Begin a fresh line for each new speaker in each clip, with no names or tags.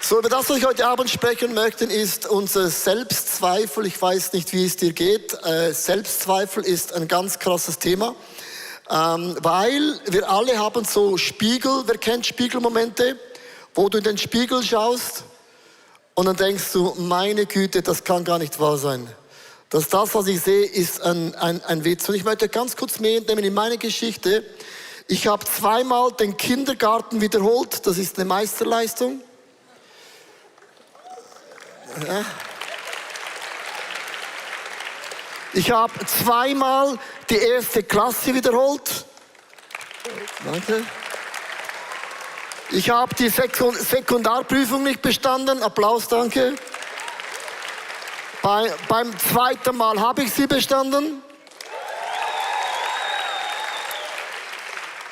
So, über das, was ich heute Abend sprechen möchte, ist unser Selbstzweifel. Ich weiß nicht, wie es dir geht. Selbstzweifel ist ein ganz krasses Thema, weil wir alle haben so Spiegel. Wer kennt Spiegelmomente, wo du in den Spiegel schaust und dann denkst du, meine Güte, das kann gar nicht wahr sein. Das, was ich sehe, ist ein Witz. Und ich möchte ganz kurz mitnehmen in meine Geschichte. Ich habe zweimal den Kindergarten wiederholt. Das ist eine Meisterleistung. Ja. Ich habe zweimal die 1. Klasse wiederholt. Danke. Ich habe die Sekundarprüfung nicht bestanden. Applaus, danke. Beim zweiten Mal habe ich sie bestanden.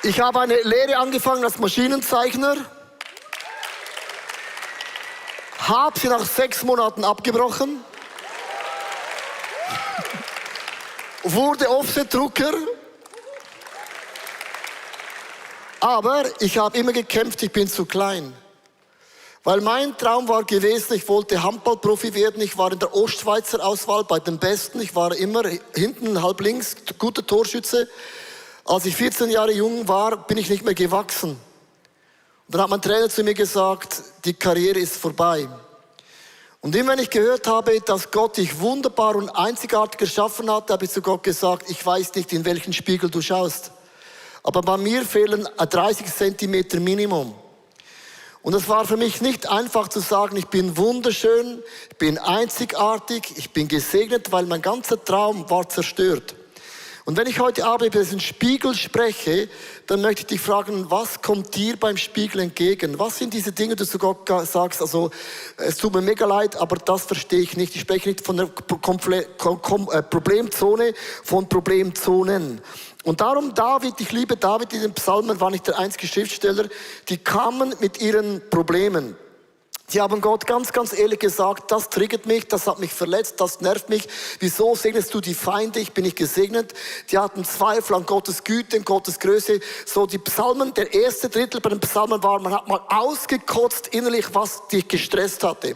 Ich habe eine Lehre angefangen als Maschinenzeichner. Habe sie nach 6 Monaten abgebrochen. Wurde Offset-Drucker. Aber ich habe immer gekämpft, ich bin zu klein. Weil mein Traum war gewesen, ich wollte Handballprofi werden. Ich war in der Ostschweizer Auswahl bei den Besten. Ich war immer hinten, halb links, guter Torschütze. Als ich 14 Jahre jung war, bin ich nicht mehr gewachsen. Und dann hat mein Trainer zu mir gesagt, die Karriere ist vorbei. Und immer wenn ich gehört habe, dass Gott dich wunderbar und einzigartig geschaffen hat, habe ich zu Gott gesagt, ich weiß nicht, in welchen Spiegel du schaust. Aber bei mir fehlen 30 Zentimeter Minimum. Und es war für mich nicht einfach zu sagen, ich bin wunderschön, ich bin einzigartig, ich bin gesegnet, weil mein ganzer Traum war zerstört. Und wenn ich heute Abend über diesen Spiegel spreche, dann möchte ich dich fragen, was kommt dir beim Spiegel entgegen? Was sind diese Dinge, die du sogar sagst, also es tut mir mega leid, aber das verstehe ich nicht. Ich spreche nicht von der Problemzone, von Problemzonen. Und darum David, ich liebe David in den Psalmen, war nicht der einzige Schriftsteller, die kamen mit ihren Problemen. Sie haben Gott ganz, ganz ehrlich gesagt, das triggert mich, das hat mich verletzt, das nervt mich. Wieso segnest du die Feinde? Ich bin nicht gesegnet. Die hatten Zweifel an Gottes Güte, an Gottes Größe. So die Psalmen, der erste Drittel bei den Psalmen war, man hat mal ausgekotzt innerlich, was dich gestresst hatte.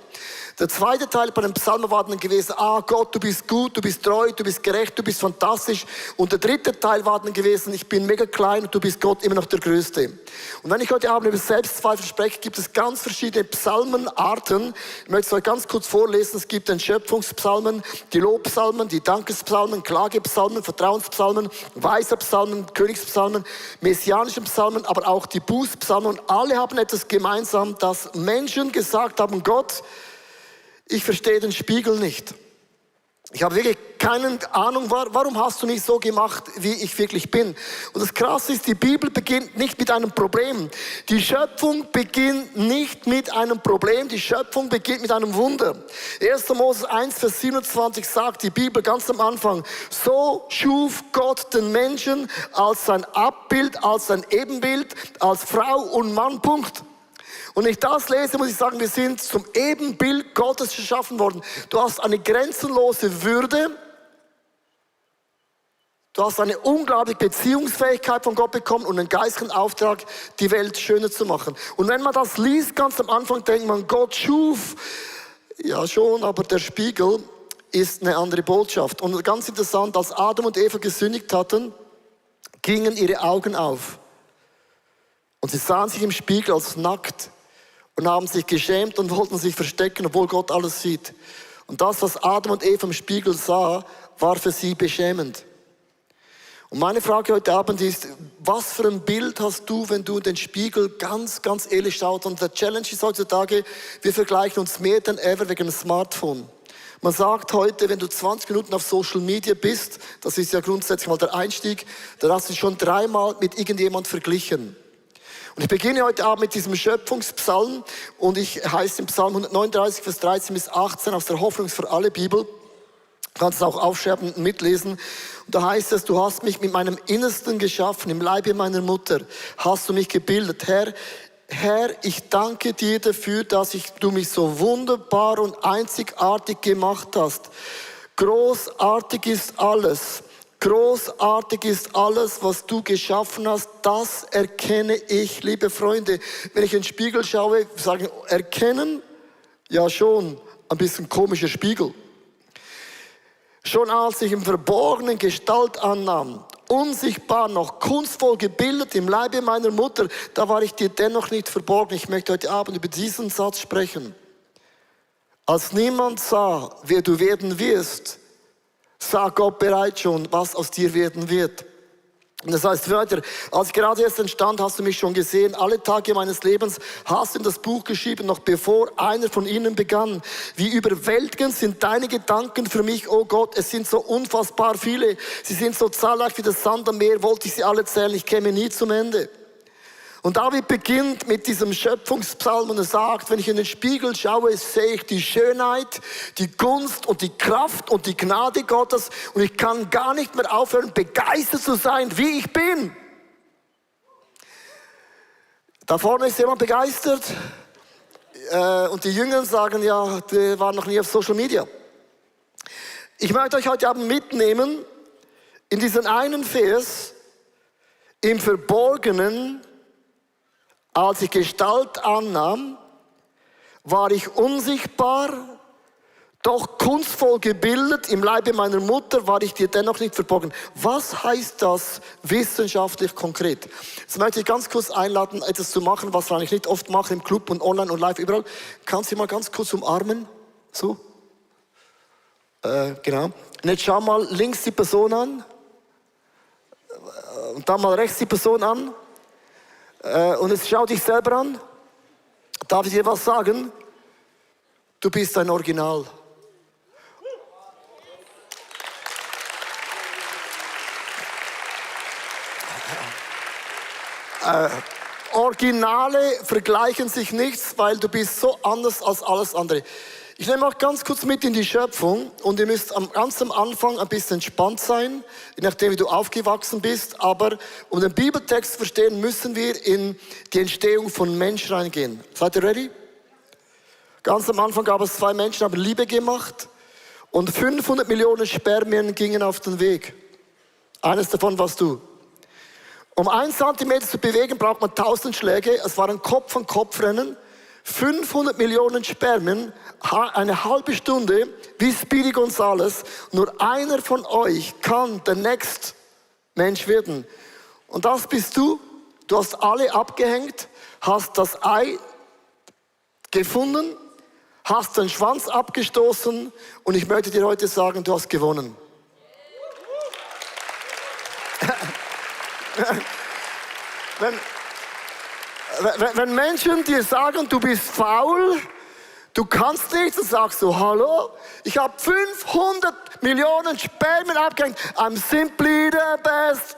Der zweite Teil bei den Psalmen war dann gewesen, Gott, du bist gut, du bist treu, du bist gerecht, du bist fantastisch. Und der dritte Teil war dann gewesen, ich bin mega klein und du bist Gott immer noch der Größte. Und wenn ich heute Abend über Selbstzweifel spreche, gibt es ganz verschiedene Psalmenarten. Ich möchte es euch ganz kurz vorlesen. Es gibt den Schöpfungspsalmen, die Lobpsalmen, die Dankespsalmen, Klagepsalmen, Vertrauenspsalmen, Weiserpsalmen, Königspsalmen, messianische Psalmen, aber auch die Bußpsalmen. Und alle haben etwas gemeinsam, dass Menschen gesagt haben, Gott, ich verstehe den Spiegel nicht. Ich habe wirklich keine Ahnung, warum hast du mich so gemacht, wie ich wirklich bin. Und das Krasse ist, die Bibel beginnt nicht mit einem Problem. Die Schöpfung beginnt nicht mit einem Problem, die Schöpfung beginnt mit einem Wunder. 1. Mose 1, Vers 27 sagt die Bibel ganz am Anfang, so schuf Gott den Menschen als sein Abbild, als sein Ebenbild, als Frau und Mann, Punkt. Und wenn ich das lese, muss ich sagen, wir sind zum Ebenbild Gottes geschaffen worden. Du hast eine grenzenlose Würde. Du hast eine unglaubliche Beziehungsfähigkeit von Gott bekommen und einen geistlichen Auftrag, die Welt schöner zu machen. Und wenn man das liest, ganz am Anfang denkt man, Gott schuf. Ja schon, aber der Spiegel ist eine andere Botschaft. Und ganz interessant, als Adam und Eva gesündigt hatten, gingen ihre Augen auf. Und sie sahen sich im Spiegel als nackt. Und haben sich geschämt und wollten sich verstecken, obwohl Gott alles sieht. Und das, was Adam und Eva im Spiegel sah, war für sie beschämend. Und meine Frage heute Abend ist, was für ein Bild hast du, wenn du in den Spiegel ganz, ganz ehrlich schaust? Und der Challenge ist heutzutage, wir vergleichen uns mehr denn ever wegen dem Smartphone. Man sagt heute, wenn du 20 Minuten auf Social Media bist, das ist ja grundsätzlich mal der Einstieg, dann hast du schon 3-mal mit irgendjemand verglichen. Und ich beginne heute Abend mit diesem Schöpfungspsalm und ich heiße im Psalm 139, Vers 13 bis 18 aus der Hoffnung für alle Bibel. Du kannst es auch aufschreiben und mitlesen. Und da heißt es, du hast mich mit meinem Innersten geschaffen, im Leibe meiner Mutter hast du mich gebildet. Herr, ich danke dir dafür, dass du mich so wunderbar und einzigartig gemacht hast. Großartig ist alles. Großartig ist alles, was du geschaffen hast. Das erkenne ich, liebe Freunde. Wenn ich in den Spiegel schaue, sagen, erkennen? Ja schon, ein bisschen komischer Spiegel. Schon als ich im Verborgenen Gestalt annahm, unsichtbar noch kunstvoll gebildet im Leibe meiner Mutter, da war ich dir dennoch nicht verborgen. Ich möchte heute Abend über diesen Satz sprechen. Als niemand sah, wer du werden wirst, sah Gott bereits schon, was aus dir werden wird. Und das heißt weiter, als ich gerade erst entstand, hast du mich schon gesehen. Alle Tage meines Lebens hast du in das Buch geschrieben, noch bevor einer von ihnen begann. Wie überwältigend sind deine Gedanken für mich, oh Gott. Es sind so unfassbar viele. Sie sind so zahlreich wie das Sand am Meer. Wollte ich sie alle zählen, ich käme nie zum Ende. Und David beginnt mit diesem Schöpfungspsalm und er sagt, wenn ich in den Spiegel schaue, sehe ich die Schönheit, die Gunst und die Kraft und die Gnade Gottes und ich kann gar nicht mehr aufhören, begeistert zu sein, wie ich bin. Da vorne ist jemand begeistert und die Jüngeren sagen, ja, die waren noch nie auf Social Media. Ich möchte euch heute Abend mitnehmen in diesen einen Vers, im Verborgenen. Als ich Gestalt annahm, war ich unsichtbar, doch kunstvoll gebildet. Im Leibe meiner Mutter war ich dir dennoch nicht verborgen. Was heißt das wissenschaftlich konkret? Jetzt möchte ich ganz kurz einladen, etwas zu machen, was ich nicht oft mache im Club und online und live überall. Kannst du mal ganz kurz umarmen? So. Genau. Und jetzt schau mal links die Person an. Und dann mal rechts die Person an. Und jetzt schau dich selber an. Darf ich dir was sagen? Du bist ein Original. Originale vergleichen sich nichts, weil du bist so anders als alles andere. Ich nehme auch ganz kurz mit in die Schöpfung und ihr müsst ganz am Anfang ein bisschen entspannt sein, je nachdem wie du aufgewachsen bist, aber um den Bibeltext zu verstehen, müssen wir in die Entstehung von Mensch reingehen. Seid ihr ready? Ganz am Anfang gab es 2 Menschen, haben Liebe gemacht und 500 Millionen Spermien gingen auf den Weg. Eines davon warst du. Um 1 Zentimeter zu bewegen, braucht man 1000 Schläge. Es war ein Kopf-an-Kopf-Rennen. 500 Millionen Spermien, eine halbe Stunde, wie Speedy Gonzales. Nur einer von euch kann der nächste Mensch werden. Und das bist du. Du hast alle abgehängt, hast das Ei gefunden, hast den Schwanz abgestoßen und ich möchte dir heute sagen, du hast gewonnen. Wenn Menschen dir sagen, du bist faul, du kannst nichts, dann sagst du, hallo, ich habe 500 Millionen Spermien abgehängt. I'm simply the best.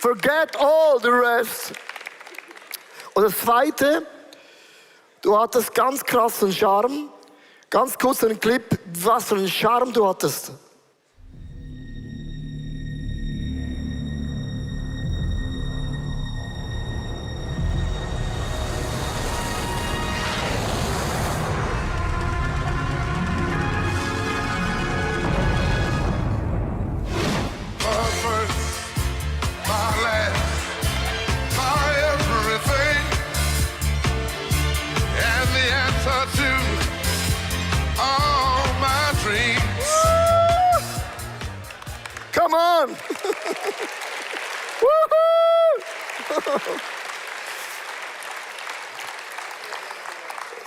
Forget all the rest. Und das Zweite, du hattest ganz krassen Charme. Ganz kurz einen Clip, was für einen Charme du hattest. Come on!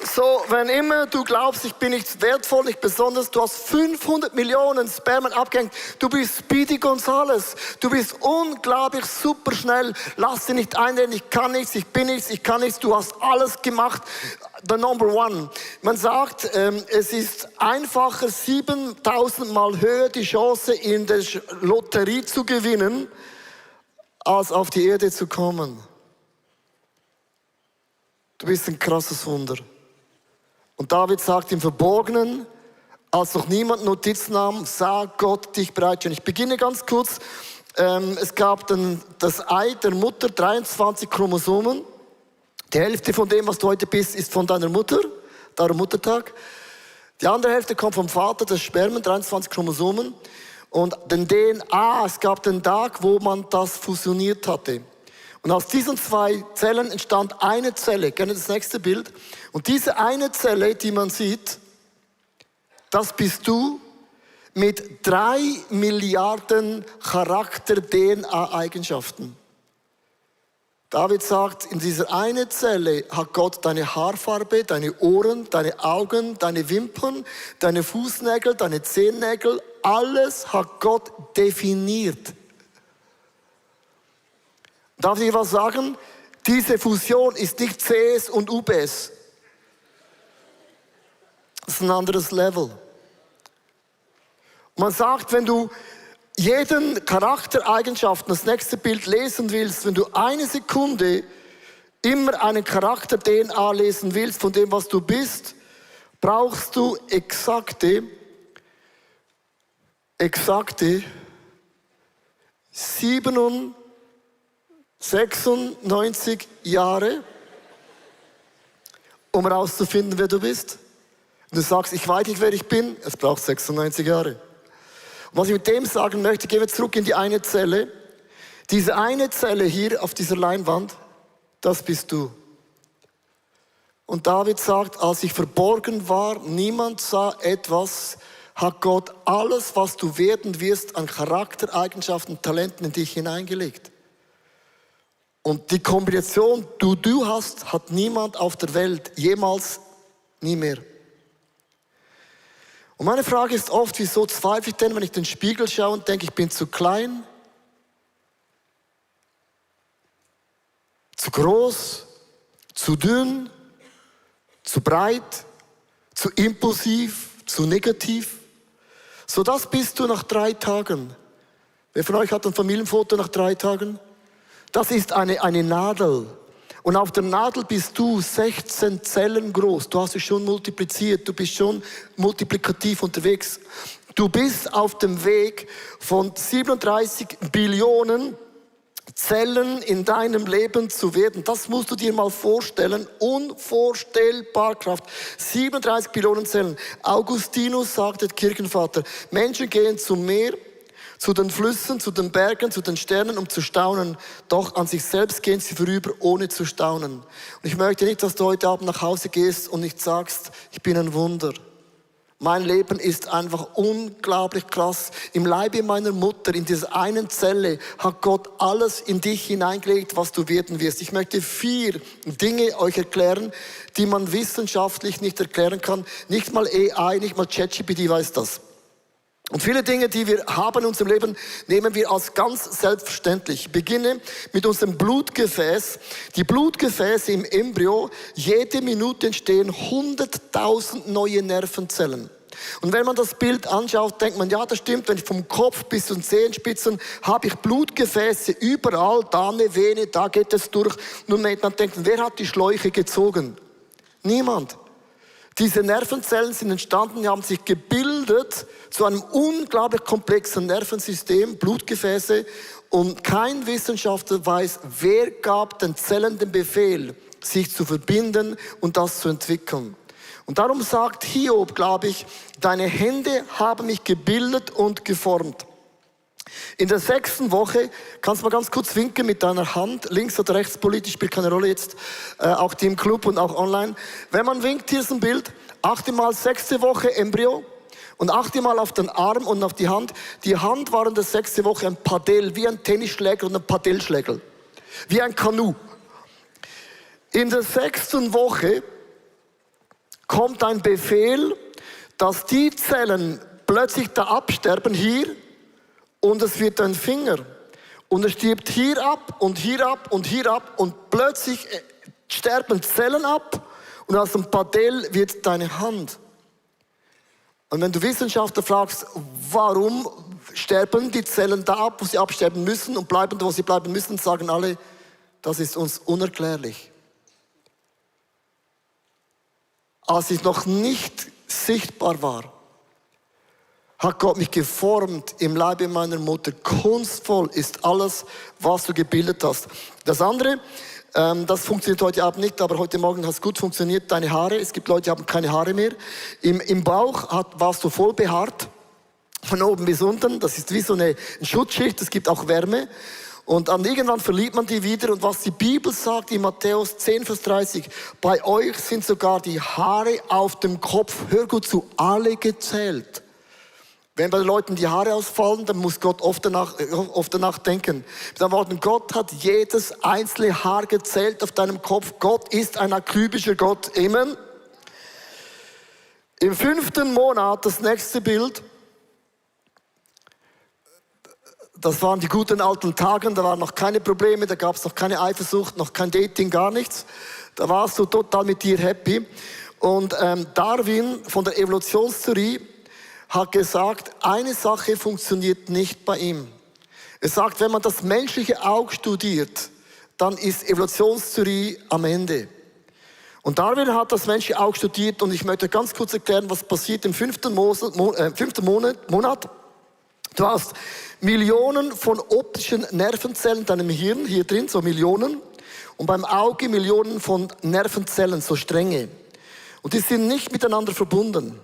So, wenn immer du glaubst, ich bin nicht wertvoll, nicht besonders, du hast 500 Millionen Spermien abgehängt, du bist Speedy Gonzales, du bist unglaublich super schnell, lass dich nicht einreden, ich kann nichts, ich bin nichts, ich kann nichts, du hast alles gemacht. The number one. Man sagt, es ist einfacher, 7000 Mal höher die Chance in der Lotterie zu gewinnen, als auf die Erde zu kommen. Du bist ein krasses Wunder. Und David sagt im Verborgenen, als noch niemand Notiz nahm, sah Gott dich bereitstellen. Ich beginne ganz kurz. Es gab das Ei der Mutter, 23 Chromosomen. Die Hälfte von dem, was du heute bist, ist von deiner Mutter, darum Muttertag. Die andere Hälfte kommt vom Vater, das Spermien, 23 Chromosomen. und den DNA, es gab den Tag, wo man das fusioniert hatte. Und aus diesen 2 Zellen entstand eine Zelle. Gerne das nächste Bild. Und diese eine Zelle, die man sieht, das bist du mit 3 Milliarden Charakter-DNA-Eigenschaften. David sagt, in dieser eine Zelle hat Gott deine Haarfarbe, deine Ohren, deine Augen, deine Wimpern, deine Fußnägel, deine Zehennägel, alles hat Gott definiert. Darf ich was sagen? Diese Fusion ist nicht CS und UBS. Das ist ein anderes Level. Man sagt, wenn du jeden Charaktereigenschaften, das nächste Bild lesen willst, wenn du eine Sekunde immer einen Charakter-DNA lesen willst von dem, was du bist, brauchst du exakte 96 Jahre, um herauszufinden, wer du bist. Und du sagst, ich weiß nicht, wer ich bin, es braucht 96 Jahre. Und was ich mit dem sagen möchte, gehen wir zurück in die eine Zelle. Diese eine Zelle hier auf dieser Leinwand, das bist du. Und David sagt, als ich verborgen war, niemand sah etwas, hat Gott alles, was du werden wirst, an Charaktereigenschaften, Talenten in dich hineingelegt. Und die Kombination, du hast, hat niemand auf der Welt jemals, nie mehr. Und meine Frage ist oft, wieso zweifle ich denn, wenn ich in den Spiegel schaue und denke, ich bin zu klein, zu groß, zu dünn, zu breit, zu impulsiv, zu negativ. So, das bist du nach 3 Tagen. Wer von euch hat ein Familienfoto nach 3 Tagen? Das ist eine Nadel. Und auf der Nadel bist du 16 Zellen groß. Du hast dich schon multipliziert. Du bist schon multiplikativ unterwegs. Du bist auf dem Weg von 37 Billionen Zellen in deinem Leben zu werden. Das musst du dir mal vorstellen. Unvorstellbar Kraft. 37 Billionen Zellen. Augustinus sagte, Kirchenvater, Menschen gehen zum Meer, zu den Flüssen, zu den Bergen, zu den Sternen, um zu staunen. Doch an sich selbst gehen sie vorüber, ohne zu staunen. Und ich möchte nicht, dass du heute Abend nach Hause gehst und nicht sagst, ich bin ein Wunder. Mein Leben ist einfach unglaublich krass. Im Leibe meiner Mutter, in dieser einen Zelle, hat Gott alles in dich hineingelegt, was du werden wirst. Ich möchte 4 Dinge euch erklären, die man wissenschaftlich nicht erklären kann. Nicht mal AI, nicht mal ChatGPT weiß das. Und viele Dinge, die wir haben in unserem Leben, nehmen wir als ganz selbstverständlich. Ich beginne mit unserem Blutgefäß. Die Blutgefäße im Embryo, jede Minute entstehen 100.000 neue Nervenzellen. Und wenn man das Bild anschaut, denkt man, ja, das stimmt, wenn ich vom Kopf bis zu den Zehenspitzen habe ich Blutgefäße überall, da eine Vene, da geht es durch. Nun man denkt, wer hat die Schläuche gezogen? Niemand. Diese Nervenzellen sind entstanden, die haben sich gebildet zu einem unglaublich komplexen Nervensystem, Blutgefäße. Und kein Wissenschaftler weiß, wer gab den Zellen den Befehl, sich zu verbinden und das zu entwickeln. Und darum sagt Hiob, glaube ich, deine Hände haben mich gebildet und geformt. In der 6. Woche, kannst du mal ganz kurz winken mit deiner Hand, links oder rechts, politisch spielt keine Rolle jetzt, auch die im Club und auch online. Wenn man winkt, hier ist ein Bild, 8. Mal 6. Woche Embryo und 8. Mal auf den Arm und auf die Hand. Die Hand war in der 6. Woche ein Padel, wie ein Tennisschläger und ein Padelschläger, wie ein Kanu. In der 6. Woche kommt ein Befehl, dass die Zellen plötzlich da absterben, hier, und es wird ein Finger. Und er stirbt hier ab und hier ab und hier ab. Und plötzlich sterben Zellen ab. Und aus dem Padel wird deine Hand. Und wenn du Wissenschaftler fragst, warum sterben die Zellen da ab, wo sie absterben müssen, und bleiben da, wo sie bleiben müssen, sagen alle, das ist uns unerklärlich. Als ich noch nicht sichtbar war, hat Gott mich geformt im Leibe meiner Mutter. Kunstvoll ist alles, was du gebildet hast. Das andere, das funktioniert heute Abend nicht, aber heute Morgen hat es gut funktioniert. Deine Haare, es gibt Leute, die haben keine Haare mehr. Im Bauch warst du voll behaart. von oben bis unten. Das ist wie so eine Schutzschicht, es gibt auch Wärme. Und dann irgendwann verliebt man die wieder. Und was die Bibel sagt in Matthäus 10, Vers 30, bei euch sind sogar die Haare auf dem Kopf, hör gut zu, alle gezählt. Wenn bei den Leuten die Haare ausfallen, dann muss Gott oft danach denken. Mit anderen Worten, Gott hat jedes einzelne Haar gezählt auf deinem Kopf. Gott ist ein akribischer Gott. Amen. Im 5. Monat, das nächste Bild, das waren die guten alten Tage, da waren noch keine Probleme, da gab es noch keine Eifersucht, noch kein Dating, gar nichts. Da warst du total mit dir happy. Und Darwin von der Evolutionstheorie hat gesagt, eine Sache funktioniert nicht bei ihm. Er sagt, wenn man das menschliche Auge studiert, dann ist Evolutionstheorie am Ende. Und Darwin hat das menschliche Auge studiert und ich möchte ganz kurz erklären, was passiert im 5. Monat. Du hast Millionen von optischen Nervenzellen in deinem Hirn, hier drin, so Millionen. Und beim Auge Millionen von Nervenzellen, so Stränge. Und die sind nicht miteinander verbunden.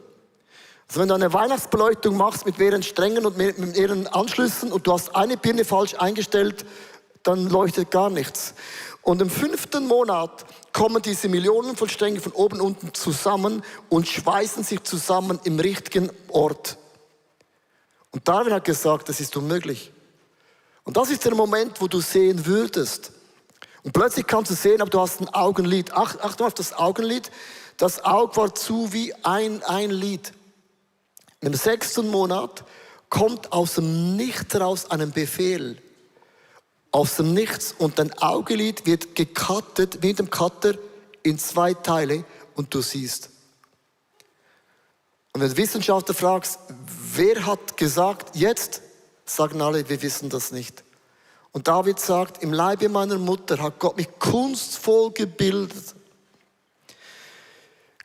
Also wenn du eine Weihnachtsbeleuchtung machst mit mehreren Strängen und mit mehreren Anschlüssen und du hast eine Birne falsch eingestellt, dann leuchtet gar nichts. Und im 5. Monat kommen diese Millionen von Strängen von oben und unten zusammen und schweißen sich zusammen im richtigen Ort. Und Darwin hat gesagt, das ist unmöglich. Und das ist der Moment, wo du sehen würdest. Und plötzlich kannst du sehen, aber du hast ein Augenlid. Achtung auf das Augenlid. Das Auge war zu wie ein Lid. Im 6. Monat kommt aus dem Nichts heraus ein Befehl. Aus dem Nichts. Und dein Augenlid wird gecuttet, mit dem Cutter, in 2 Teile und du siehst. Und wenn du Wissenschaftler fragst, wer hat gesagt, jetzt, sagen alle, wir wissen das nicht. Und David sagt, im Leibe meiner Mutter hat Gott mich kunstvoll gebildet.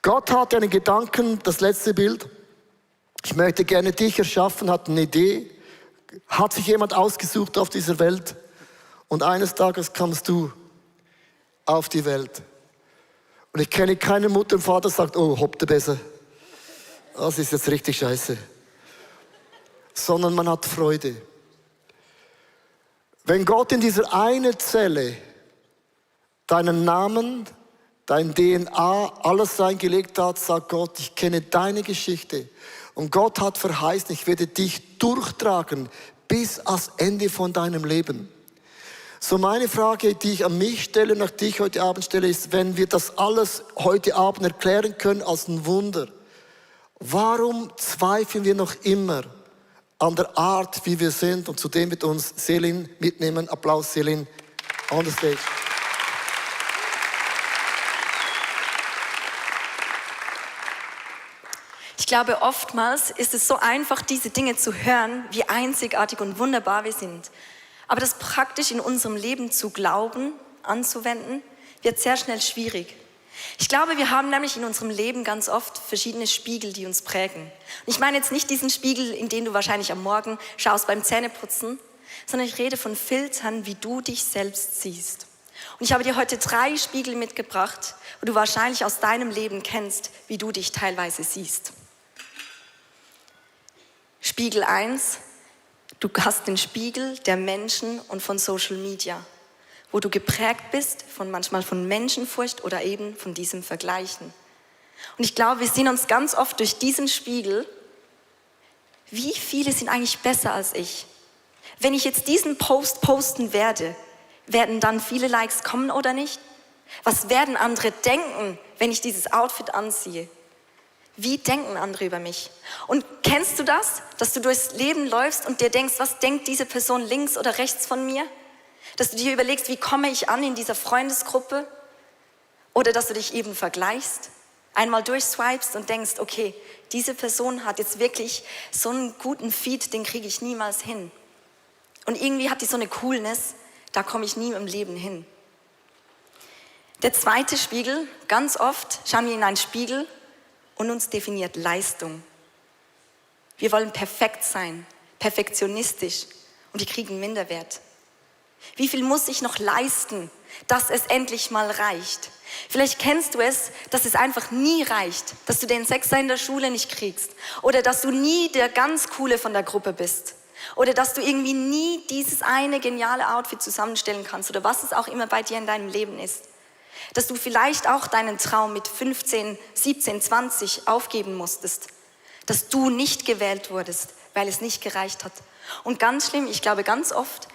Gott hat einen Gedanken, das letzte Bild. Ich möchte gerne dich erschaffen, hat eine Idee. Hat sich jemand ausgesucht auf dieser Welt. Und eines Tages kommst du auf die Welt. Und ich kenne keine Mutter und Vater, der sagt, oh, hoppte besser. Das ist jetzt richtig scheiße. Sondern man hat Freude. Wenn Gott in dieser eine Zelle deinen Namen, dein DNA, alles reingelegt hat, sagt Gott, ich kenne deine Geschichte. Und Gott hat verheißen, ich werde dich durchtragen bis ans Ende von deinem Leben. So meine Frage, die ich an mich stelle und an dich heute Abend stelle, ist, wenn wir das alles heute Abend erklären können als ein Wunder, warum zweifeln wir noch immer an der Art, wie wir sind? Und zudem wird uns Selin mitnehmen. Applaus, Selin, on the stage.
Ich glaube, oftmals ist es so einfach, diese Dinge zu hören, wie einzigartig und wunderbar wir sind. Aber das praktisch in unserem Leben zu glauben, anzuwenden, wird sehr schnell schwierig. Ich glaube, wir haben nämlich in unserem Leben ganz oft verschiedene Spiegel, die uns prägen. Und ich meine jetzt nicht diesen Spiegel, in den du wahrscheinlich am Morgen schaust beim Zähneputzen, sondern ich rede von Filtern, wie du dich selbst siehst. Und ich habe dir heute 3 Spiegel mitgebracht, wo du wahrscheinlich aus deinem Leben kennst, wie du dich teilweise siehst. Spiegel 1, du hast den Spiegel der Menschen und von Social Media, wo du geprägt bist manchmal von Menschenfurcht oder eben von diesem Vergleichen. Und ich glaube, wir sehen uns ganz oft durch diesen Spiegel, wie viele sind eigentlich besser als ich? Wenn ich jetzt diesen Post posten werde, werden dann viele Likes kommen oder nicht? Was werden andere denken, wenn ich dieses Outfit anziehe? Wie denken andere über mich? Und kennst du das, dass du durchs Leben läufst und dir denkst, was denkt diese Person links oder rechts von mir? Dass du dir überlegst, wie komme ich an in dieser Freundesgruppe? Oder dass du dich eben vergleichst, einmal durchswipest und denkst, okay, diese Person hat jetzt wirklich so einen guten Feed, den kriege ich niemals hin. Und irgendwie hat die so eine Coolness, da komme ich nie im Leben hin. Der zweite Spiegel, ganz oft schauen wir in einen Spiegel und uns definiert Leistung. Wir wollen perfekt sein, perfektionistisch und wir kriegen Minderwert. Wie viel muss ich noch leisten, dass es endlich mal reicht. Vielleicht kennst du es, dass es einfach nie reicht, dass du den Sechser in der Schule nicht kriegst oder dass du nie der ganz Coole von der Gruppe bist oder dass du irgendwie nie dieses eine geniale Outfit zusammenstellen kannst oder was es auch immer bei dir in deinem Leben ist. Dass du vielleicht auch deinen Traum mit 15, 17, 20 aufgeben musstest. Dass du nicht gewählt wurdest, weil es nicht gereicht hat. Und ganz schlimm, ich glaube, ganz oft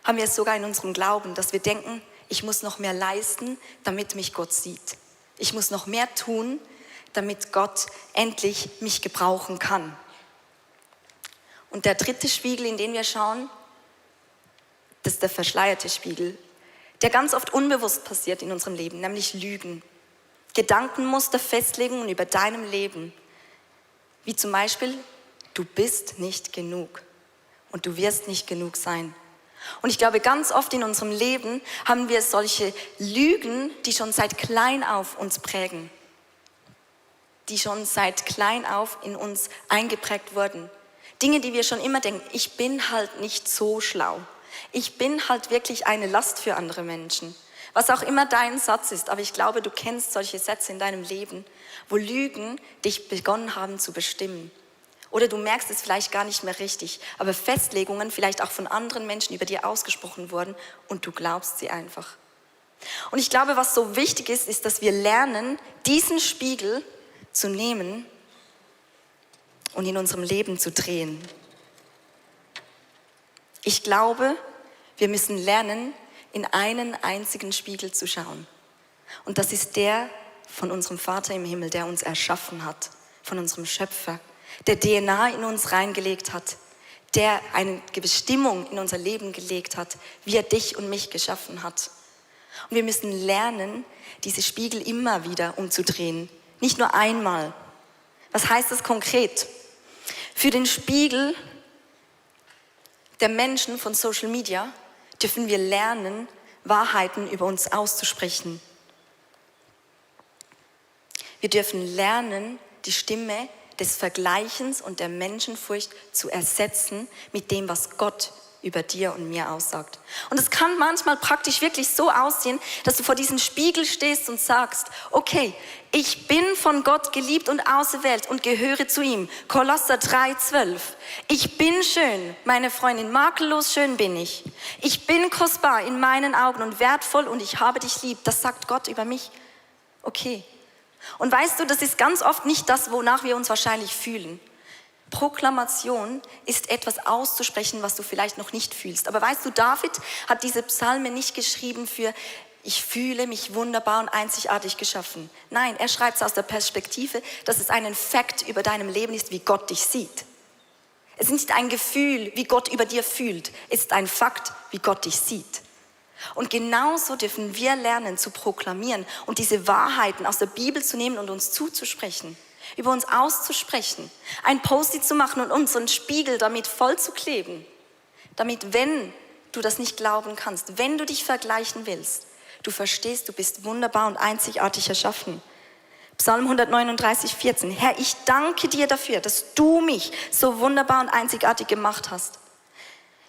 haben wir es sogar in unserem Glauben, dass wir denken, ich muss noch mehr leisten, damit mich Gott sieht. Ich muss noch mehr tun, damit Gott endlich mich gebrauchen kann. Und der dritte Spiegel, in den wir schauen, das ist der verschleierte Spiegel, der ganz oft unbewusst passiert in unserem Leben, nämlich Lügen. Gedankenmuster, Festlegungen über deinem Leben. Wie zum Beispiel, du bist nicht genug und du wirst nicht genug sein. Und ich glaube, ganz oft in unserem Leben haben wir solche Lügen, die schon seit klein auf uns prägen. Die schon seit klein auf in uns eingeprägt wurden. Dinge, die wir schon immer denken, ich bin halt nicht so schlau. Ich bin halt wirklich eine Last für andere Menschen. Was auch immer dein Satz ist, aber ich glaube, du kennst solche Sätze in deinem Leben, wo Lügen dich begonnen haben zu bestimmen. Oder du merkst es vielleicht gar nicht mehr richtig, aber Festlegungen vielleicht auch von anderen Menschen über dir ausgesprochen wurden und du glaubst sie einfach. Und ich glaube, was so wichtig ist, ist, dass wir lernen, diesen Spiegel zu nehmen und in unserem Leben zu drehen. Ich glaube, wir müssen lernen, in einen einzigen Spiegel zu schauen. Und das ist der von unserem Vater im Himmel, der uns erschaffen hat, von unserem Schöpfer, der DNA in uns reingelegt hat, der eine Bestimmung in unser Leben gelegt hat, wie er dich und mich geschaffen hat. Und wir müssen lernen, diese Spiegel immer wieder umzudrehen, nicht nur einmal. Was heißt das konkret? Für den Spiegel der Menschen von Social Media dürfen wir lernen, Wahrheiten über uns auszusprechen. Wir dürfen lernen, die Stimme des Vergleichens und der Menschenfurcht zu ersetzen mit dem, was Gott über dir und mir aussagt. Und es kann manchmal praktisch wirklich so aussehen, dass du vor diesem Spiegel stehst und sagst, okay, ich bin von Gott geliebt und auserwählt und gehöre zu ihm. Kolosser 3,12. Ich bin schön, meine Freundin, makellos schön bin ich. Ich bin kostbar in meinen Augen und wertvoll und ich habe dich lieb. Das sagt Gott über mich. Okay. Und weißt du, das ist ganz oft nicht das, wonach wir uns wahrscheinlich fühlen. Proklamation ist etwas auszusprechen, was du vielleicht noch nicht fühlst. Aber weißt du, David hat diese Psalme nicht geschrieben für ich fühle mich wunderbar und einzigartig geschaffen. Nein, er schreibt es aus der Perspektive, dass es ein Fakt über deinem Leben ist, wie Gott dich sieht. Es ist nicht ein Gefühl, wie Gott über dir fühlt. Es ist ein Fakt, wie Gott dich sieht. Und genauso dürfen wir lernen zu proklamieren und diese Wahrheiten aus der Bibel zu nehmen und uns zuzusprechen, über uns auszusprechen, ein Post-it zu machen und unseren Spiegel damit voll zu kleben, damit, wenn du das nicht glauben kannst, wenn du dich vergleichen willst, du verstehst, du bist wunderbar und einzigartig erschaffen. Psalm 139, 14. Herr, ich danke dir dafür, dass du mich so wunderbar und einzigartig gemacht hast.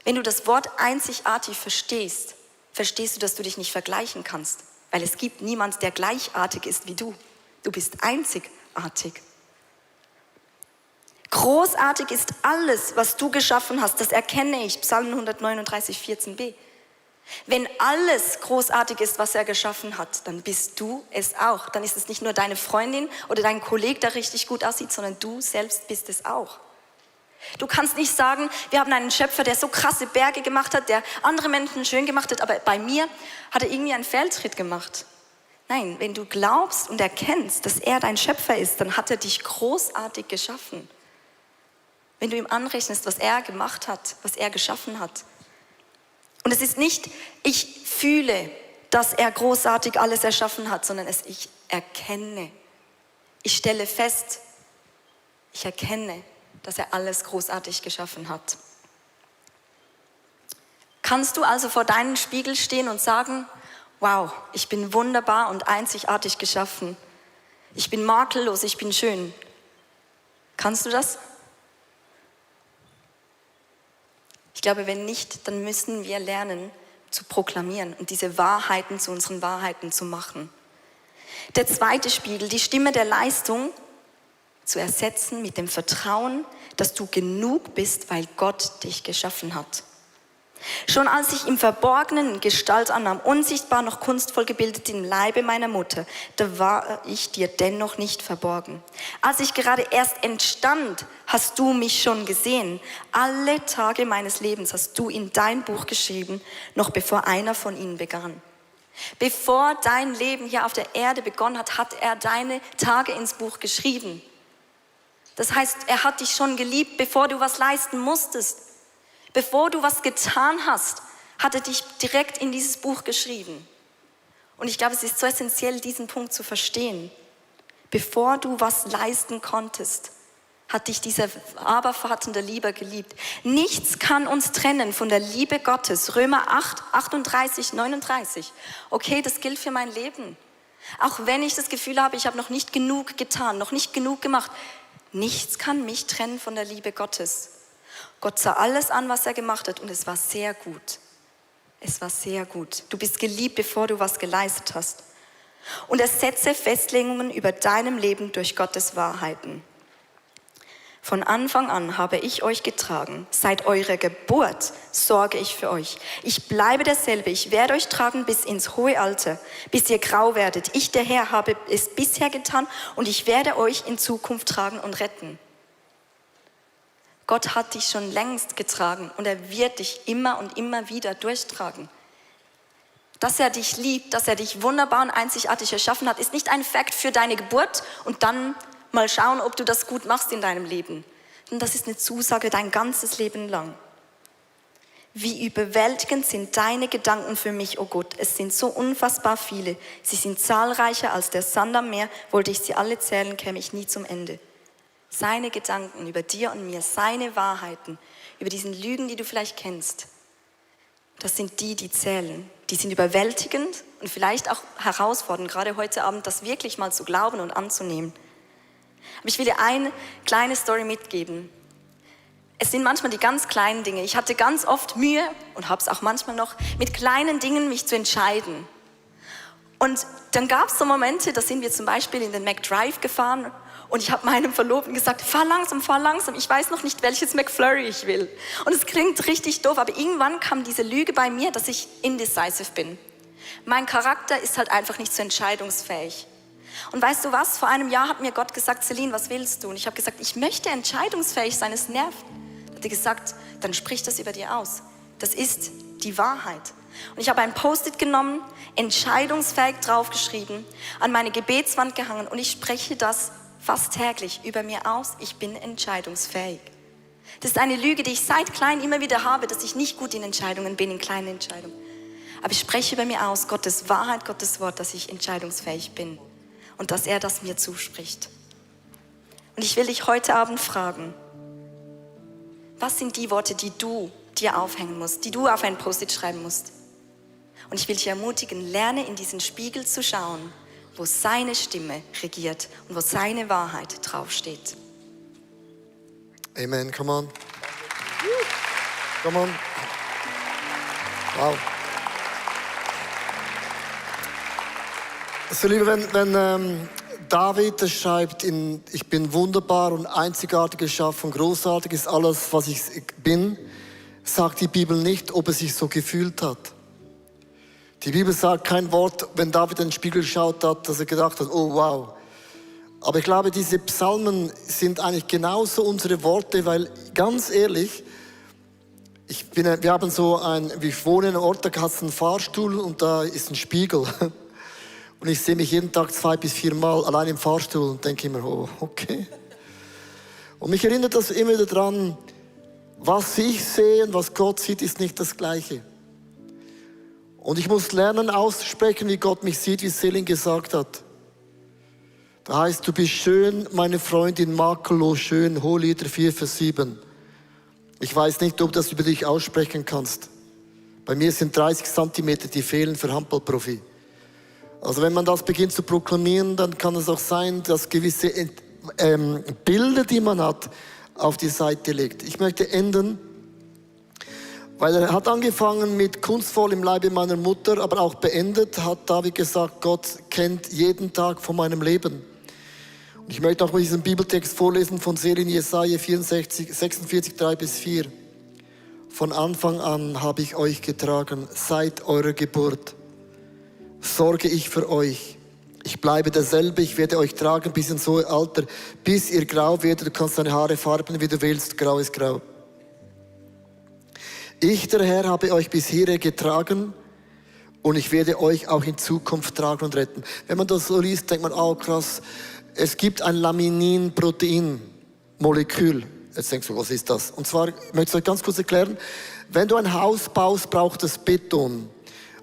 Wenn du das Wort einzigartig verstehst, verstehst du, dass du dich nicht vergleichen kannst, weil es gibt niemand, der gleichartig ist wie du. Du bist einzigartig. Großartig ist alles, was du geschaffen hast, das erkenne ich, Psalm 139, 14b. Wenn alles großartig ist, was er geschaffen hat, dann bist du es auch. Dann ist es nicht nur deine Freundin oder dein Kollege, der richtig gut aussieht, sondern du selbst bist es auch. Du kannst nicht sagen, wir haben einen Schöpfer, der so krasse Berge gemacht hat, der andere Menschen schön gemacht hat, aber bei mir hat er irgendwie einen Fehltritt gemacht. Nein, wenn du glaubst und erkennst, dass er dein Schöpfer ist, dann hat er dich großartig geschaffen. Wenn du ihm anrechnest, was er gemacht hat, was er geschaffen hat. Und es ist nicht, ich fühle, dass er großartig alles erschaffen hat, sondern ich erkenne. Ich stelle fest, ich erkenne, dass er alles großartig geschaffen hat. Kannst du also vor deinem Spiegel stehen und sagen, wow, ich bin wunderbar und einzigartig geschaffen. Ich bin makellos, ich bin schön. Kannst du das? Ich glaube, wenn nicht, dann müssen wir lernen, zu proklamieren und diese Wahrheiten zu unseren Wahrheiten zu machen. Der zweite Spiegel, die Stimme der Leistung zu ersetzen mit dem Vertrauen, dass du genug bist, weil Gott dich geschaffen hat. Schon als ich im Verborgenen Gestalt annahm, unsichtbar noch kunstvoll gebildet im Leibe meiner Mutter, da war ich dir dennoch nicht verborgen. Als ich gerade erst entstand, hast du mich schon gesehen. Alle Tage meines Lebens hast du in dein Buch geschrieben, noch bevor einer von ihnen begann. Bevor dein Leben hier auf der Erde begonnen hat, hat er deine Tage ins Buch geschrieben. Das heißt, er hat dich schon geliebt, bevor du was leisten musstest. Bevor du was getan hast, hat er dich direkt in dieses Buch geschrieben. Und ich glaube, es ist so essentiell, diesen Punkt zu verstehen. Bevor du was leisten konntest, hat dich dieser Abervater der Liebe geliebt. Nichts kann uns trennen von der Liebe Gottes. Römer 8, 38, 39. Okay, das gilt für mein Leben. Auch wenn ich das Gefühl habe, ich habe noch nicht genug getan, noch nicht genug gemacht. Nichts kann mich trennen von der Liebe Gottes. Gott sah alles an, was er gemacht hat, und es war sehr gut. Es war sehr gut. Du bist geliebt, bevor du was geleistet hast. Und ersetze Festlegungen über deinem Leben durch Gottes Wahrheiten. Von Anfang an habe ich euch getragen. Seit eurer Geburt sorge ich für euch. Ich bleibe derselbe. Ich werde euch tragen bis ins hohe Alter, bis ihr grau werdet. Ich, der Herr, habe es bisher getan und ich werde euch in Zukunft tragen und retten. Gott hat dich schon längst getragen und er wird dich immer und immer wieder durchtragen. Dass er dich liebt, dass er dich wunderbar und einzigartig erschaffen hat, ist nicht ein Fakt für deine Geburt und dann mal schauen, ob du das gut machst in deinem Leben. Und das ist eine Zusage dein ganzes Leben lang. Wie überwältigend sind deine Gedanken für mich, oh Gott. Es sind so unfassbar viele. Sie sind zahlreicher als der Sand am Meer. Wollte ich sie alle zählen, käme ich nie zum Ende. Seine Gedanken über dir und mir, seine Wahrheiten, über diesen Lügen, die du vielleicht kennst, das sind die, die zählen. Die sind überwältigend und vielleicht auch herausfordernd, gerade heute Abend, das wirklich mal zu glauben und anzunehmen. Aber ich will dir eine kleine Story mitgeben. Es sind manchmal die ganz kleinen Dinge. Ich hatte ganz oft Mühe und habe es auch manchmal noch, mit kleinen Dingen mich zu entscheiden. Und dann gab es so Momente, da sind wir zum Beispiel in den McDrive gefahren und ich habe meinem Verlobten gesagt, fahr langsam, ich weiß noch nicht, welches McFlurry ich will. Und es klingt richtig doof, aber irgendwann kam diese Lüge bei mir, dass ich indecisive bin. Mein Charakter ist halt einfach nicht so entscheidungsfähig. Und weißt du was, vor einem Jahr hat mir Gott gesagt, Celine, was willst du? Und ich habe gesagt, ich möchte entscheidungsfähig sein, es nervt. Dann hat er gesagt, dann sprich das über dir aus. Das ist die Wahrheit. Und ich habe ein Post-it genommen, entscheidungsfähig draufgeschrieben, an meine Gebetswand gehangen und ich spreche das fast täglich über mir aus, ich bin entscheidungsfähig. Das ist eine Lüge, die ich seit klein immer wieder habe, dass ich nicht gut in Entscheidungen bin, in kleinen Entscheidungen. Aber ich spreche über mir aus, Gottes Wahrheit, Gottes Wort, dass ich entscheidungsfähig bin und dass er das mir zuspricht. Und ich will dich heute Abend fragen, was sind die Worte, die du dir aufhängen musst, die du auf ein Post-it schreiben musst? Und ich will dich ermutigen, lerne in diesen Spiegel zu schauen, wo seine Stimme regiert und wo seine Wahrheit draufsteht.
Amen, come on. Come on. Wow. So, Liebe, wenn David das schreibt, ich bin wunderbar und einzigartig geschaffen, großartig ist alles, was ich bin, sagt die Bibel nicht, ob er sich so gefühlt hat. Die Bibel sagt kein Wort, wenn David in den Spiegel geschaut hat, dass er gedacht hat, oh wow. Aber ich glaube, diese Psalmen sind eigentlich genauso unsere Worte, weil ganz ehrlich, ich wohne in einem Ort, da hat es einen Fahrstuhl und da ist ein Spiegel. Und ich sehe mich jeden Tag 2 bis 4 Mal allein im Fahrstuhl und denke immer, oh, okay. Und mich erinnert das immer wieder daran, was ich sehe und was Gott sieht, ist nicht das Gleiche. Und ich muss lernen auszusprechen, wie Gott mich sieht, wie Celine gesagt hat. Da heißt, du bist schön, meine Freundin, makellos schön, Hohelieder 4, Vers 7. Ich weiß nicht, ob du das über dich aussprechen kannst. Bei mir sind 30 Zentimeter, die fehlen für Handballprofi. Also wenn man das beginnt zu proklamieren, dann kann es auch sein, dass gewisse Bilder, die man hat, auf die Seite legt. Ich möchte enden. Weil er hat angefangen mit kunstvoll im Leibe meiner Mutter, aber auch beendet hat David gesagt, Gott kennt jeden Tag von meinem Leben. Und ich möchte auch mal diesen Bibeltext vorlesen von Serien Jesaja 46, 3-4. Von Anfang an habe ich euch getragen, seit eurer Geburt sorge ich für euch. Ich bleibe derselbe, ich werde euch tragen bis ins hohe Alter, bis ihr grau werdet. Du kannst deine Haare farben, wie du willst, grau ist grau. Ich, der Herr, habe euch bis hierher getragen und ich werde euch auch in Zukunft tragen und retten. Wenn man das so liest, denkt man, oh krass, es gibt ein Laminin-Protein-Molekül. Jetzt denkst du, was ist das? Und zwar, ich möchte es euch ganz kurz erklären, wenn du ein Haus baust, braucht es Beton.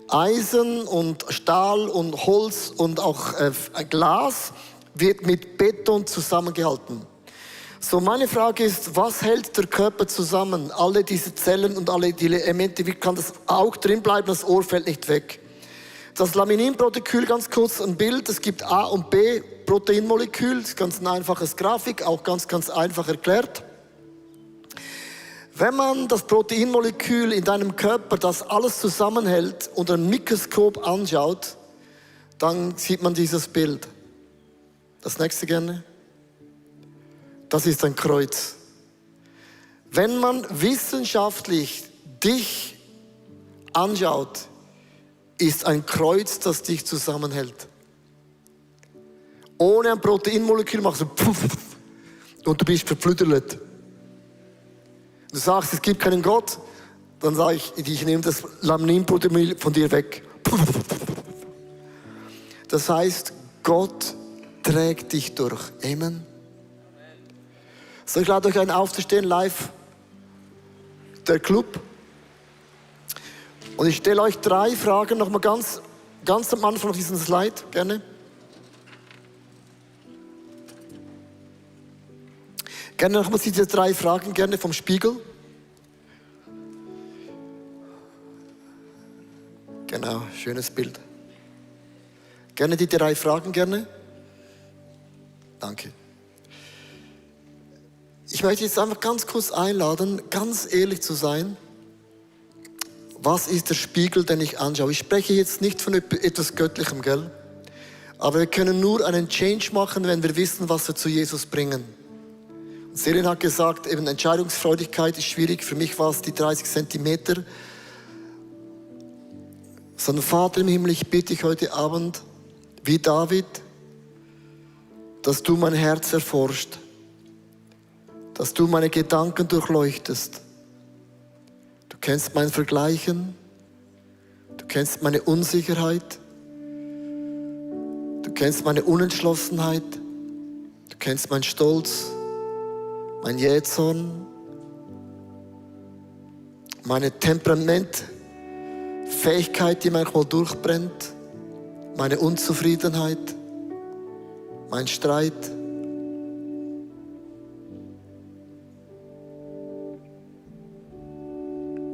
Eisen und Stahl und Holz und auch Glas wird mit Beton zusammengehalten. So, meine Frage ist, was hält der Körper zusammen? Alle diese Zellen und alle die Elemente, wie kann das Auge drin bleiben, das Ohr fällt nicht weg? Das Laminin-Protein, ganz kurz ein Bild, es gibt A- und B-Proteinmolekül, das ist ganz ein einfaches Grafik, auch ganz einfach erklärt. Wenn man das Proteinmolekül in deinem Körper, das alles zusammenhält, unter einem Mikroskop anschaut, dann sieht man dieses Bild. Das nächste gerne. Das ist ein Kreuz. Wenn man wissenschaftlich dich anschaut, ist ein Kreuz, das dich zusammenhält. Ohne ein Proteinmolekül machst du puff und du bist verflüdert. Du sagst, es gibt keinen Gott, dann sage ich nehme das Laminin-Protein von dir weg. Das heißt, Gott trägt dich durch. Amen. So, ich lade euch ein, aufzustehen, live, der Club. Und ich stelle euch 3 Fragen, nochmal ganz am Anfang auf diesen Slide, gerne. Gerne nochmal diese 3 Fragen, gerne vom Spiegel. Genau, schönes Bild. Gerne die 3 Fragen, gerne. Danke. Ich möchte jetzt einfach ganz kurz einladen, ganz ehrlich zu sein. Was ist der Spiegel, den ich anschaue? Ich spreche jetzt nicht von etwas Göttlichem, gell? Aber wir können nur einen Change machen, wenn wir wissen, was wir zu Jesus bringen. Und Selin hat gesagt, eben Entscheidungsfreudigkeit ist schwierig. Für mich war es die 30 Zentimeter. Sondern Vater im Himmel, ich bitte dich heute Abend, wie David, dass du mein Herz erforscht, dass du meine Gedanken durchleuchtest. Du kennst mein Vergleichen, du kennst meine Unsicherheit, du kennst meine Unentschlossenheit, du kennst meinen Stolz, mein Jähzorn, meine Temperamentfähigkeit, die manchmal durchbrennt, meine Unzufriedenheit, mein Streit.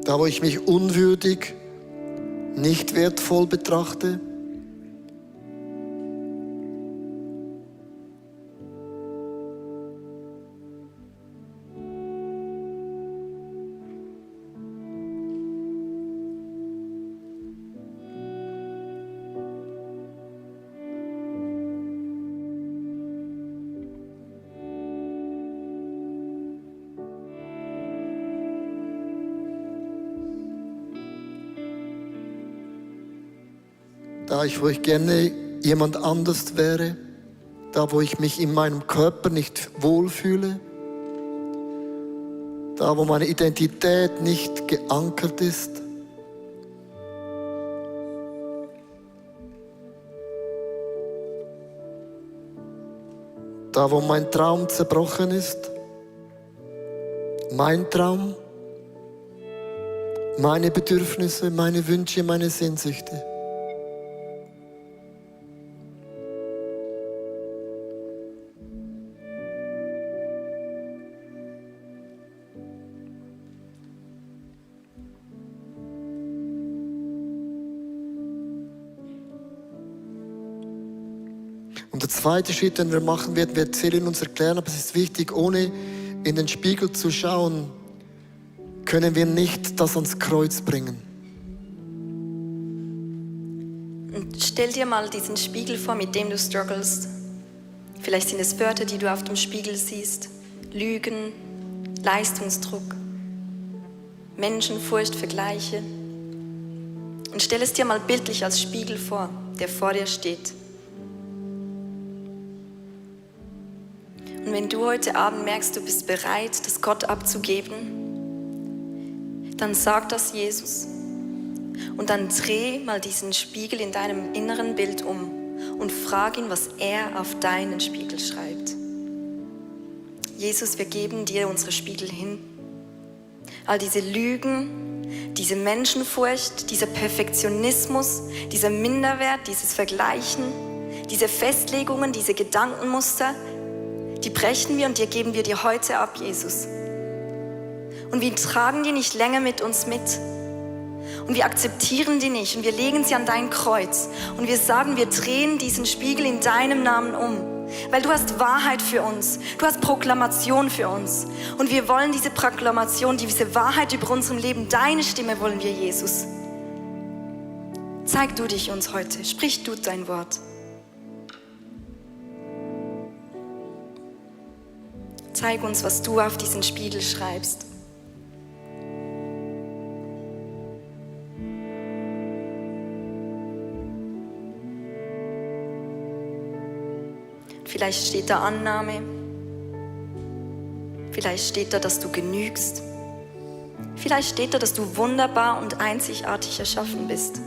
Da, wo ich mich unwürdig, nicht wertvoll betrachte. Da, wo ich gerne jemand anders wäre, da, wo ich mich in meinem Körper nicht wohlfühle, da, wo meine Identität nicht geankert ist. Da, wo mein Traum zerbrochen ist, mein Traum, meine Bedürfnisse, meine Wünsche, meine Sehnsüchte. Und der zweite Schritt, den wir machen werden, wir erzählen uns erklären, aber es ist wichtig, ohne in den Spiegel zu schauen, können wir nicht das ans Kreuz bringen.
Und stell dir mal diesen Spiegel vor, mit dem du strugglest. Vielleicht sind es Wörter, die du auf dem Spiegel siehst. Lügen, Leistungsdruck, Menschenfurcht, Vergleiche. Und stell es dir mal bildlich als Spiegel vor, der vor dir steht. Und wenn du heute Abend merkst, du bist bereit, das Gott abzugeben, dann sag das Jesus. Und dann dreh mal diesen Spiegel in deinem inneren Bild um und frag ihn, was er auf deinen Spiegel schreibt. Jesus, wir geben dir unsere Spiegel hin. All diese Lügen, diese Menschenfurcht, dieser Perfektionismus, dieser Minderwert, dieses Vergleichen, diese Festlegungen, diese Gedankenmuster, die brechen wir und die geben wir dir heute ab, Jesus. Und wir tragen die nicht länger mit uns mit. Und wir akzeptieren die nicht und wir legen sie an dein Kreuz. Und wir sagen, wir drehen diesen Spiegel in deinem Namen um. Weil du hast Wahrheit für uns. Du hast Proklamation für uns. Und wir wollen diese Proklamation, diese Wahrheit über unserem Leben, deine Stimme wollen wir, Jesus. Zeig du dich uns heute. Sprich du dein Wort. Zeig uns, was du auf diesen Spiegel schreibst. Vielleicht steht da Annahme. Vielleicht steht da, dass du genügst. Vielleicht steht da, dass du wunderbar und einzigartig erschaffen bist.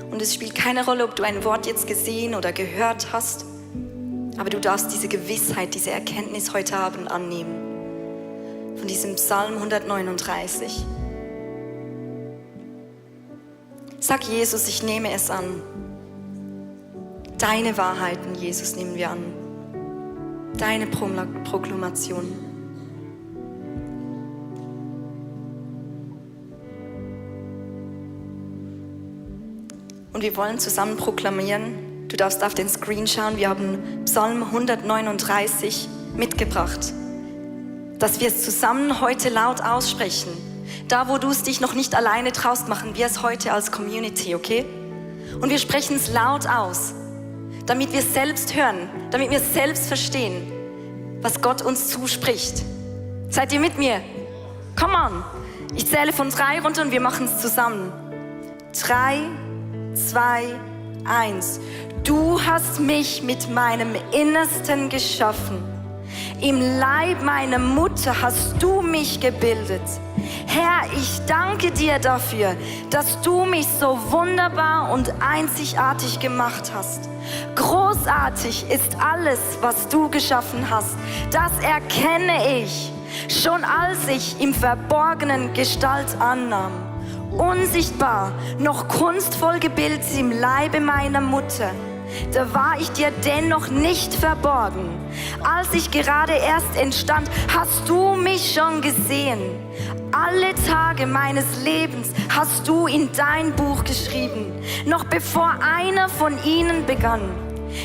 Und es spielt keine Rolle, ob du ein Wort jetzt gesehen oder gehört hast. Aber du darfst diese Gewissheit, diese Erkenntnis heute Abend annehmen. Von diesem Psalm 139. Sag Jesus, ich nehme es an. Deine Wahrheiten, Jesus, nehmen wir an. Deine Proklamation. Und wir wollen zusammen proklamieren. Du darfst auf den Screen schauen. Wir haben Psalm 139 mitgebracht. Dass wir es zusammen heute laut aussprechen. Da, wo du es dich noch nicht alleine traust, machen wir es heute als Community, okay? Und wir sprechen es laut aus. Damit wir es selbst hören, damit wir es selbst verstehen, was Gott uns zuspricht. Seid ihr mit mir? Come on! Ich zähle von 3 runter und wir machen es zusammen. 3, 2, 1. Du hast mich mit meinem Innersten geschaffen. Im Leib meiner Mutter hast du mich gebildet. Herr, ich danke dir dafür, dass du mich so wunderbar und einzigartig gemacht hast. Großartig ist alles, was du geschaffen hast. Das erkenne ich, schon als ich im Verborgenen Gestalt annahm. Unsichtbar, noch kunstvoll gebildet im Leibe meiner Mutter. Da war ich dir dennoch nicht verborgen. Als ich gerade erst entstand, hast du mich schon gesehen. Alle Tage meines Lebens hast du in dein Buch geschrieben, noch bevor einer von ihnen begann.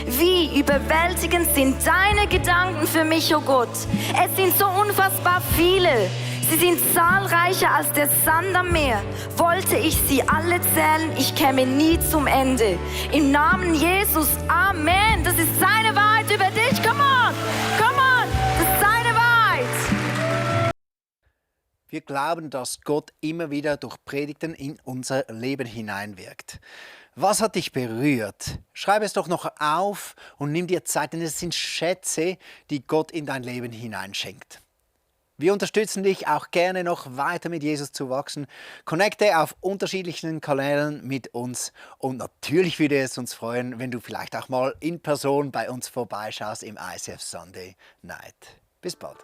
Wie überwältigend sind deine Gedanken für mich, oh Gott. Es sind so unfassbar viele. Sie sind zahlreicher als der Sand am Meer. Wollte ich sie alle zählen, ich käme nie zum Ende. Im Namen Jesus, Amen. Das ist seine Wahrheit über dich. Come on, come on. Das ist seine Wahrheit.
Wir glauben, dass Gott immer wieder durch Predigten in unser Leben hineinwirkt. Was hat dich berührt? Schreib es doch noch auf und nimm dir Zeit, denn es sind Schätze, die Gott in dein Leben hineinschenkt. Wir unterstützen dich auch gerne noch weiter mit Jesus zu wachsen. Connecte auf unterschiedlichen Kanälen mit uns und natürlich würde es uns freuen, wenn du vielleicht auch mal in Person bei uns vorbeischaust im ICF Sunday Night. Bis bald.